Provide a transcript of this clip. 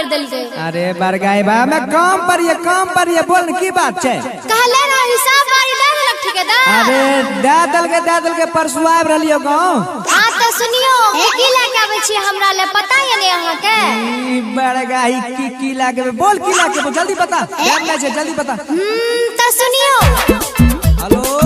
कर देलकै। अरे बरगाई बा मैं काम पर ये, काम पर ये, बोल न, की बात छै? कहले रह हिसाब बारी दे देलक ठेकेदार। अरे दे देलकै, दे देलकै, परसू आबि रहलियो गाँव। हाँ तऽ सुनियो, की लए के आबै छियै हमरा ले पता ये ने अहाँके? ई बरगाई की की लागे, बोल की लागे, जल्दी बता, टाइम नहीं छै, जल्दी बता। तऽ सुनियो। हेलो।